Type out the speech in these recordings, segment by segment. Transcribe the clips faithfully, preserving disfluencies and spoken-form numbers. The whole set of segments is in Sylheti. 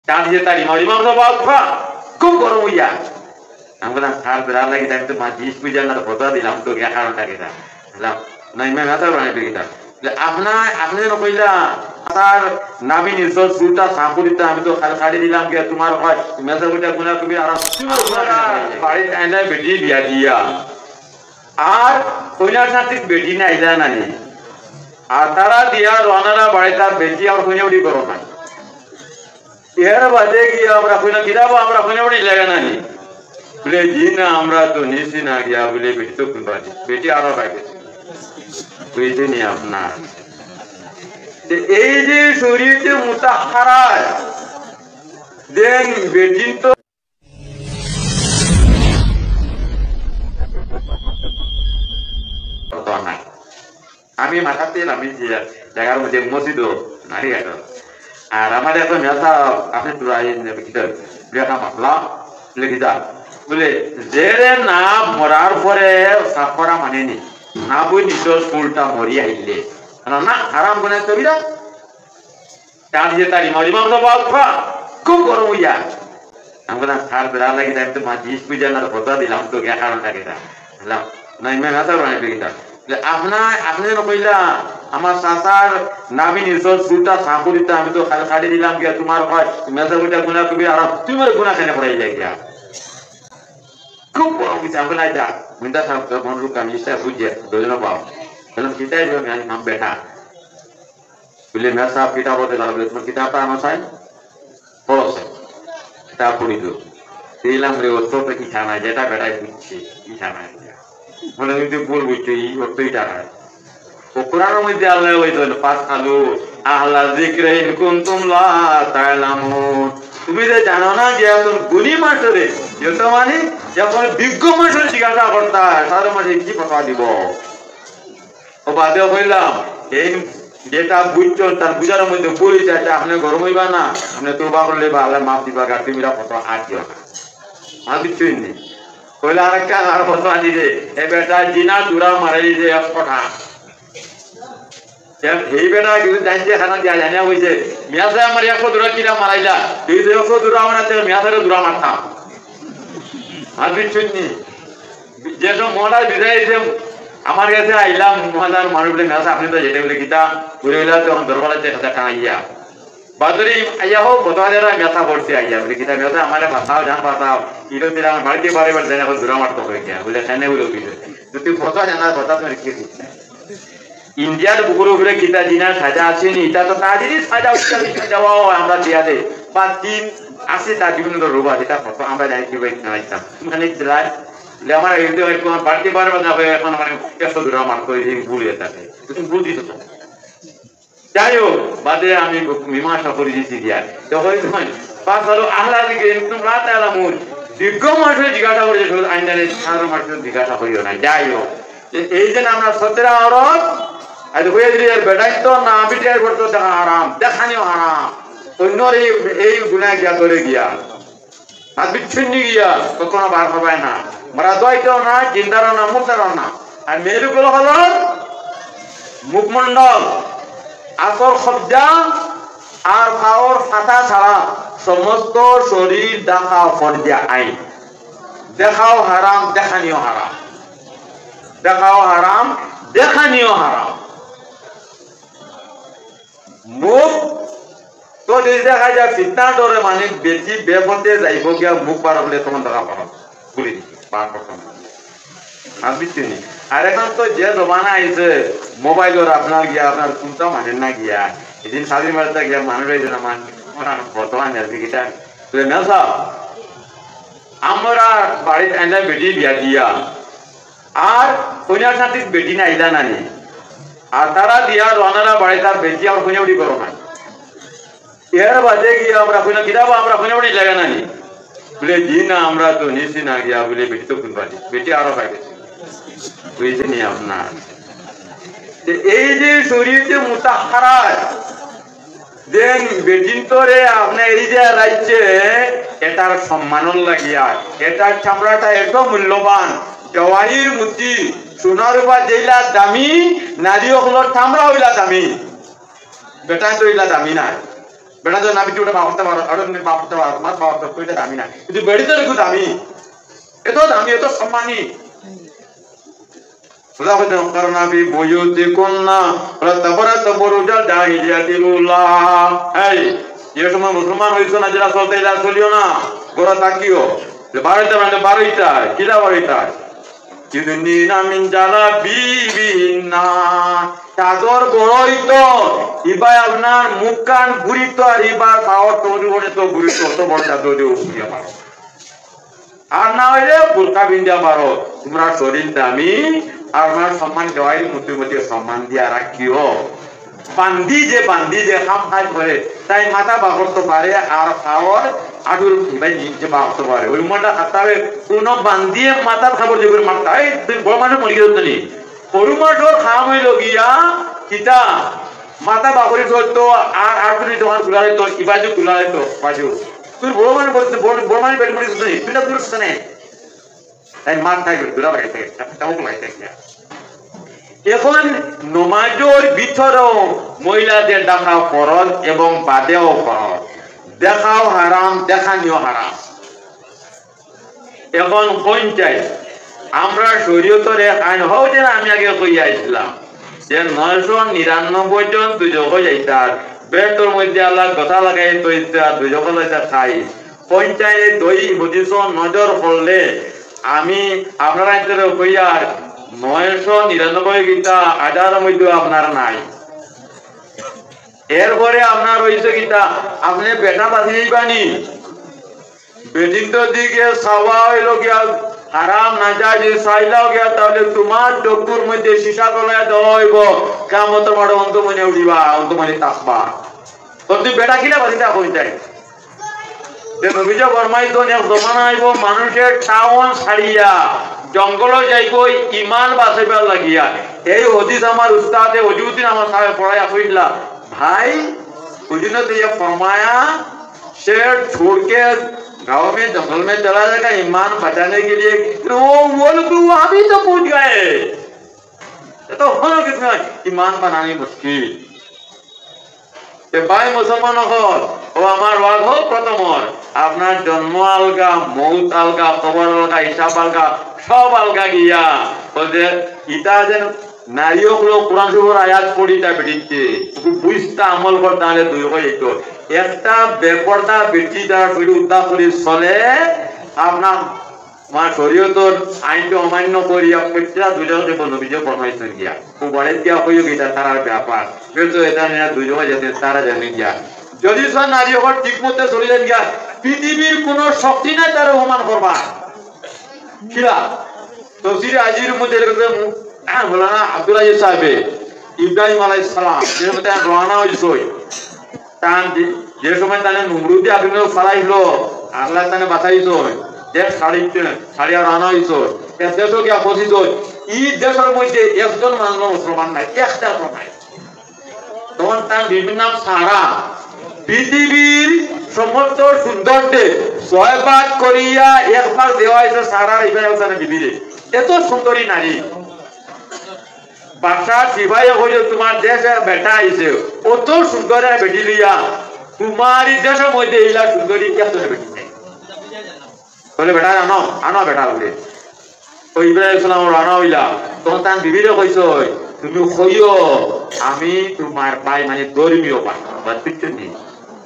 তার যে তার ইমাম, ইমাম সাব আউক্কা, খুব গরম অইয়া। আমি কইলাম, "তার বেড়া লাগি, আমি তো মাঝে বিশ পয়সা না, কথা দিলাম তো, গিয়া কারণটা কিতা?" বললাম, "না, ইমাম, এত বানাই কিতা?" বলে, "আপনা, আপনে যেন কইলা, তার নাভি নিচর চুলটা সাফ করিতা, আমি তো খালি কাটি দিলাম গিয়া, তোমার হয়, মেজা কইটা গুনা তুমি আর তোমার গুনা খালি বাড়িত আইনা বেটি বিয়া দিয়া।" আর কইনার সাথে বেটি নাইলা নানি। আর তারা দিয়া রওনারা বাড়িত আর বেটি আর কইনা উঠি করো না। এর বাদে গিয়া আমরা কইনা কিতাব আমরা কইনা উঠি লাগে নানি। বলে, "জি না, আমরা তো নিছি না গিয়া," বলে, "বেটি তো কোন বাড়ি? বেটি আরো লাগে।" বুঝছেন নি আপনার? তো এই যে শরীয়তে মুতাহারা, দেন বেটি তো কথা নাই। আমি মাথাতে আমি যে জায়গার মধ্যে মসজিদও নারী ঘাট। আর আমার এখন মেসা আপনি তো আইন ভিতর দেখা মাতলাম লিখিতা। বলে, "যে রে না মরার পরে সাফরা মানেনি, না বই নিজ স্কুলটা মরি আইলে, না, না, হারাম গুনাহ কবিরা।" তার যে তার ইমাম, ইমাম সাব আউক্কা, খুব গরম অইয়া। আমি কইলাম, "তার বেড়া লাগি, আমি তো মাঝে বিশ পয়সা না, কথা দিলাম তো, গিয়া কারণটা কিতা?" বললাম, "না, ইমাম, এত বানাই কিতা?" বলে, "আপনা, আপনে যেন কইলা, আমার চাচার নাভি নিচর চুলটা সাফ করিতা, আমি তো খালি কাটি দিলাম গিয়া, তোমার হয়, মেজা কইটা গুনা তুমি আর তোমার গুনা কেন করাই যায় গিয়া?" খুব গরম অইছে, আমি কইলাম, "যা, মিন্দা সাহেব, তো মন রুক, আমি ইচ্ছা বুঝে, দুজন পাও।" বললাম, "কিতাই দিলাম, আমি নাম বেটা।" বলে, "মেসাব, কিতাব আছে, তাহলে তোমার কিতাবটা আনো চাই।" পড়ছে। কিতাব পড়ি তো। দিলাম রে, অত তো ইচ্ছা নাই, যেটা বেটায় বুঝছে, ইচ্ছা নাই। মানে, তুমি তো ভুল বুঝছো, এই অর্থ ইটা নাই। ও কোরআনের মধ্যে আল্লাহ ওই তো, "ফাসআলু আহলা যিকরি ইন কুনতুম লা তা'লামুন।" তুমি যে জানো না, যে এখন গুণী মাসরে, যত মানে, যখন বিজ্ঞ মাসরে জিজ্ঞাসা করতা, তার মাঝে কি কথা দিব? ও বাদে কইলাম, এই যেটা বুঝছো, তার বুঝার মধ্যে ভুল হইছে, এটা আপনি গরম হইবা না, আপনি তওবা করলে বা আল্লাহ মাফ দিবা, গাড়ি মিরা কত আর দিও না। আর কিচ্ছু নেই। কইলে আরেকটা আর কত আনি দে, এ বেটা জিনা দুরা মারাই দে এক কথা। এ-, এই বেটা কিন্তু জানতে খানা দিয়া জানিয়া কইছে, "মিয়া সাহেব আমার একশো দুরা কিনা মারাইলা, তুই তো একশো দুরা আমার হাতে মিয়া সাহেব দুরা মারতাম।" আর কিচ্ছু নেই। যে সব মহলার বিদায় হইছে, আমার কাছে আইলাম, মহলার মানুষ বলে, "মেসা, আপনি তো যেটা বলে কিতা, ঘুরে হইলা তো এখন দরবার আছে, কথা টাঙাইয়া।" বাদুরি আইয়া হোক, কত হাজার মেসা পড়ছে আইয়া, বলে, "কিতা মেসা, আমারে বাঁচাও, জান বাঁচাও।" ইটা দিলে আমার বাড়িতে বারে বারে যাই, এখন দুরা মারতে হয়ে গিয়া। বলে, "কেন বলে উঠি?" তো তুই কথা জানার কথা তো রেখে দিস না। ইন্ডিয়ার বুকুর উপরে কিতা দিনার সাজা আছে নি? ইটা তো তাদেরই সাজা, উচ্চারণ সাজা, ও আমরা দিয়া দে। বা তিন আছে তার বিভিন্ন রোগ আছে, এটা কত আমরা জানি কি ভাই জানাইতাম। মানে জেলায়, যে আমার এই যে এখন বাড়িতে বারে বারে না হয়, এখন আমার একশো দুরা মারতো, এই যে ভুল হয়ে থাকে। তুমি ভুল দিছো তো। যাই হোক, বাদে আমি মীমাংসা করে দিছি দিয়া। তো হয়ে যায়, "ফাসআলু আহলা যিকরি ইন কুনতুম লা তা'লামুন।" বিজ্ঞ মানুষরে জিজ্ঞাসা করে যে, শুধু আইন জানে, সাধারণ মানুষরে জিজ্ঞাসা করিও না। যাই হোক, এ-, এই যে আমরা সতেরো আওরত, আজ হয়ে দিলে এর বেটাই তো না, বিটিয়ার করতে দেখা হারাম, দেখানিও হারাম। অন্যর এই, এই গুনায় গিয়া ধরে গিয়া। আর বিচ্ছিন্ন গিয়া কখনো বার হবায় না। মরা দোয়াইতেও না, জিন্দারও না, মুর্দারও না। আর মেয়ের উপরে হলো মুখমণ্ডল, আতর কবজা আর পাওর ফাতা ছাড়া সমস্ত শরীর ঢাকা ফরজে আইন। দেখাও হারাম, দেখানিও হারাম। দেখাও হারাম, দেখানিও হারাম। মুখ তো যদি দেখা যায় ফিতনা ডরে মানে বেটি বেপথে যাইব গিয়া মুখ বার হলে তখন দেখা পারো। বলি দিছি, বার করতাম না। আর বুঝছি নি? আর এখন তো যে জমানা আইছে, মোবাইলর আপনার গিয়া, আপনার কোনটা মানেন না গিয়া। এদিন সাবি মারতে গিয়া মানুষ আইছে না মান, বর্তমানে আর কি কিতা। তো না স্যার, আমরা বাড়িত আইনা বেটি বিয়া দিয়া, আর কইনার সাথে বেটি নাইলা নানি, আর তারা দিয়া রওনারা বাড়িত আর বেটি আর কইনা উঠি করো নাই। এর বাদে গিয়া আমরা কইনা কিতাব আমরা কইনা উঠি লাগে নানি, বলে, "জি না, আমরা তো নিছি না গিয়া," বলে, "বেটি তো কোন বাড়ি, বেটি আরো পাইবে।" বুঝছেন নি আপনার? তো এই যে শরীয়তে মুতাহারা, দেন বেটিন্তরে আপনি এই যে রাখছে, এটার সম্মানন লাগিয়া, এটার চামড়াটা এত মূল্যবান, জওয়াহির মুতি, সোনার উপর যেইলা দামি, নারী অকলর চামড়া হইলা দামি, বেটাইন্তর ইলা দামি নাই। বেটা তো নাবি, তুই ওটা বাপ হতে পারো, আর ওটা বাপ হতে পারো, তোমার বাপ তো কইটা দামি না, কিন্তু বেটি তো একটু দামি, এত দামি, এত সম্মানী। খোদা কইতে, "ওয়াকারনা ফি বুয়ুতিকুন্না ওয়ালা তাবাররাজনা তাবাররুজাল জাহিলিয়াতিল উলা।" এই, যে সময় মুসলমান হইছো না, যেলা চলতে এলা চলিও না, ঘরো থাকিও। যে বারইতা মানে বারইতা, কিলা বারইতা? ইউদিনিনা মিন জালাবিবিহিন্না। চাদর বড় অইতো, ইবায় আপনার মুখখান ঘুরিতো আর ইবার পাওর তো ঘুরিতো, তো বড় চাদর দিয়া উঠিয়া পারো। আর না অইলে বুরকা পিন্দিয়া পারো। তোমরা শরীর দামি, আর আমার সম্মান গাওয়াইর মধ্যে মধ্যে সম্মান দিয়া রাখিও। বান্দি যে, বান্দি যে কাম কাজ করে, তাই মাথা বাকরতো পারে, আর পাওর আটুর ভাই নিচে বাকরতো পারে। ওই উমরটা খাতাবে কোনো বান্দিয়ে মাথার খাবার যে করে মারতা, এই তুই বড় মানুষ মরি গেল তো নি। সরু মাঠর কাম অইল গিয়া, কিতা? মাথা বাকরি চলতো, আর আটুরি তোমার তুলা হইতো, ইবাজু তুলা হইতো, বাজু। তুই বড় মানে বলতে, বড়, বড় মানে বেল মরি গেল তো নি, তুই না দূর স্থানে। তাই মার থাকবে, দূরা বাড়িতে, তাও বাড়িতে গিয়া। এখন নমাজর ভিতরেও মহিলাদের ঢাকা ফরজ এবং বাদেও ফরজ। দেখাও হারাম, দেখানিও হারাম। এখন কোন চাই? আমরা শরীয়তর এক আইন হও যে আমি আগে কইয়া আইছিলাম যে নয়শো নিরানব্বই জন দুজখো যাইতার, বেতর মধ্যে আল্লাহ কথা লাগাই তৈতা দুজখো যাইতা খাই। পঞ্চায়েত দই হদিস নজর করলে আমি আপনারা এতে কইয়ার নয়শো নিরানব্বই গীতা আজার মধ্যে আপনার নাই। এরপরে আপনার রইছে গীতা, আপনি বেটা বাঁচি যাইবানি। বেটিন্তর দিকে চাওয়া হইল গিয়া হারাম, না যায় যদি চাইলাও গিয়া, তাহলে তোমার চক্ষুর মধ্যে সীসা গলায় দেওয়া হইব। কিয়ামত মাঠে অন্ধমনে উঠিবা, অন্ধমনে থাকবা। তো তুমি বেটা কিলা বাঁচিতা কই যায়? যে নবীজি ফরমাইছইন, এক জমানা আইব, মানুষে টাউন ছাড়িয়া জঙ্গলো যাইব ইমান বাঁচাইবার লাগিয়া। এই হদিস আমার উস্তাদে ওজুদ্দিন আমার সাহেব পড়াইয়া কইলা, ভাই, ওই জন্য তো ইয়ে ফরমায়া, শের छोड़ के गाँव में जंगल में चला जाएगा ईमान बचाने के लिए। तो वो, वो लोग तो वहाँ भी तो पहुँच गए। এ তো হলো কিছু নয়, ইমান বানানি মুশকিল। তে ভাই মুসলমান অকল, ও আমার ওয়াজ হোক প্রথমর, আপনার জন্ম আলগা, মৌত আলগা, কবর আলগা, হিসাব আলগা, সব আলগা গিয়া। বলতে, ইতা যেন নারী অকল কোরআন শরীফর আয়াত পড়িতা বেটিতে, বুঝতা আমল করতা, তাহলে দুই হয়ে যেত। একটা বেপর্দা বেটি যারা শরীর উদ্ধার করে চলে, আপনার আমার শরীয়তর আইনটা অমান্য করিয়া প্রত্যেক দুজন যে কোনো বিজয় ফরমাইছেন গিয়া। ও বাড়িত গিয়া কইও গিয়া তারার ব্যাপার। কিন্তু এটা নিয়ে দুজন যাতে তারা জানে গিয়া। যদি সব নারী অকল ঠিক মতো চলিলেন গিয়া, পৃথিবীর কোনো শক্তি নাই তারা অপমান করবা। কিলা? তফসিরে আজির মধ্যে এরকম, আহ, মৌলানা আব্দুল আজিজ সাহেবে ইব্রাহিম আলাইহিস সালাম, যে সময় তারা রওনা হইছে, তান যে, যে সময় তানে নমরুদে আগুনে ফালাইল, আল্লাহ তানে বাঁচাইছে, দেশ ছাড়িতে, ছাড়িয়া রওনা হইছে, এক দেশও গিয়া পৌঁছিছে, এই দেশের মধ্যে একজন মানুষ মুসলমান নাই, একটা নাই। তখন তার বিভিন্ন নাম সারা পৃথিবীর সমস্ত সৌন্দর্যে ছয় ভাগ করিয়া এক ভাগ দেওয়া হয়েছে সারা ইব্রাহিম হোসেন বিবিরে। এত সুন্দরী নারী। বাদশাহ সিপাহী কইল, "তোমার দেশে বেটা আইছে, অত সুন্দর এক বেটি লইয়া, তোমার এই দেশের মধ্যে এইলা সুন্দরী একজনে বেটি নাই।" বলে, "বেটা আনো, আনো বেটা," বলে। তো ইব্রাহিম সালাম রওনা হইলা, তখন তার বিবিরে কইছে, "তুমি কইও, আমি তোমার ভাই, মানে ধর্মীয় ভাই, বা কিছু নেই।"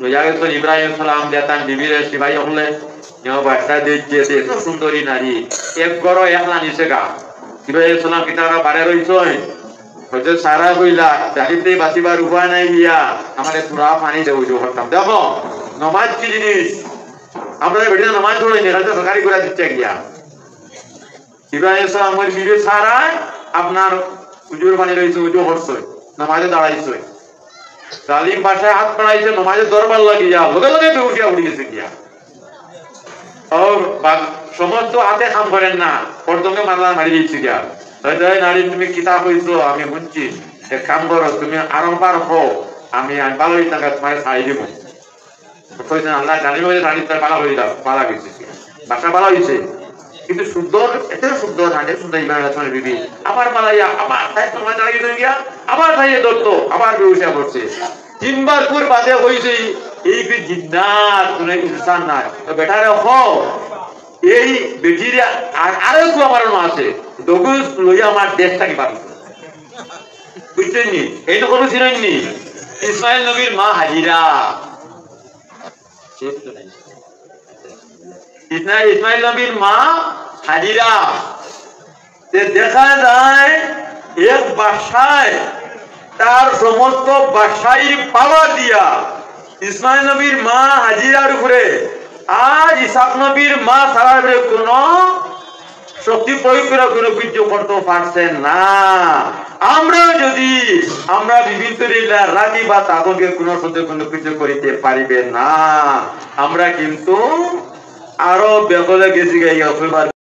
লইয়া গেছেন ইব্রাহিম সালাম দিয়া তার বিবিরে সিপাহী হকলে, নেও বাদশাহ দেখছে যে এত সুন্দরী নারী, এক ঘরো একলা নিছে গা। ইব্রাহিম সালাম কিতারা বারে রইছে, হয়তো সারা কইলা, "জাতিতে বাঁচিবার উপায় নাই গিয়া, আমারে তোরা পানি দেবো, যে করতাম।" দেখো, নমাজ কি জিনিস? আমরা বেটিরা নমাজ পড়ি না, এটা তো সরকারি করে দিচ্ছে গিয়া। ইব্রাহিম সালাম ওই বিবে সারা আপনার উজুর পানি রইছে, উজু করছে, নমাজে দাঁড়াইছে। জালিম বাদশায় হাত বাড়াইছে, নমাজে দরবার লাগিয়া লগে লগে বেহুশিয়া উঠি গেছে গিয়া। আর বাক-, সমস্ত হাতে কাম করেন না, প্রথমে মারলা মারি দিচ্ছে গিয়া। তাই তাই নারী, তুমি কিতা কইছো আমি শুনছি, এক কাম করো, তুমি আরো বার হও, আমি, আমি ভালো হইতাম, তোমার ছাড়ি দিব। কইছেন, "আল্লাহ জানি বলে জানি তার ভালো হয়ে যাও, ভালো হয়েছে।" বাদশা ভালো হয়েছে। কিন্তু সুন্দর, এত সুন্দর, হান্ডে সুন্দর ইব্রাহিম আসমানের বিবি। আবার মালাইয়া, আবার তাই তোমার দাঁড়িয়ে রয়ে গিয়া, আবার তাই ধরতো, আবার বেহুশিয়া পড়ছে। তিনবার পর বাদে হয়েছে, এই কি জিন্নাত, কোনো ইনসান নাই। তো বেটারে কও, এই বেটিরে আর আরো কেউ আমার মা আছে, দগুজ লইয়া আমার দেশ থাকি বার করো। বুঝছইন নি? এই তো কোনো চিনইন নি? ইসমাইল নবীর মা হাজিরা। ইসমাইল, ইসমাইল নবীর মা হাজিরা। তে দেখা যায় এক বাদশায় তার সমস্ত বাদশাহীর পাওয়ার দিয়া ইসমাইল নবীর মা হাজিরার উপরে আর ইসহাক নবীর মা সারার উপরে কোনো শক্তি প্রয়োগ করে কোনো কিছু করতে পারছে না। আমরা যদি, আমরা বিভিন্ন লীলা রাখি বা তাদেরকে কোনো সাথে কোনো কিছু করিতে পারিবে না, আমরা কিন্তু আরো বেদলে গেছি গাই।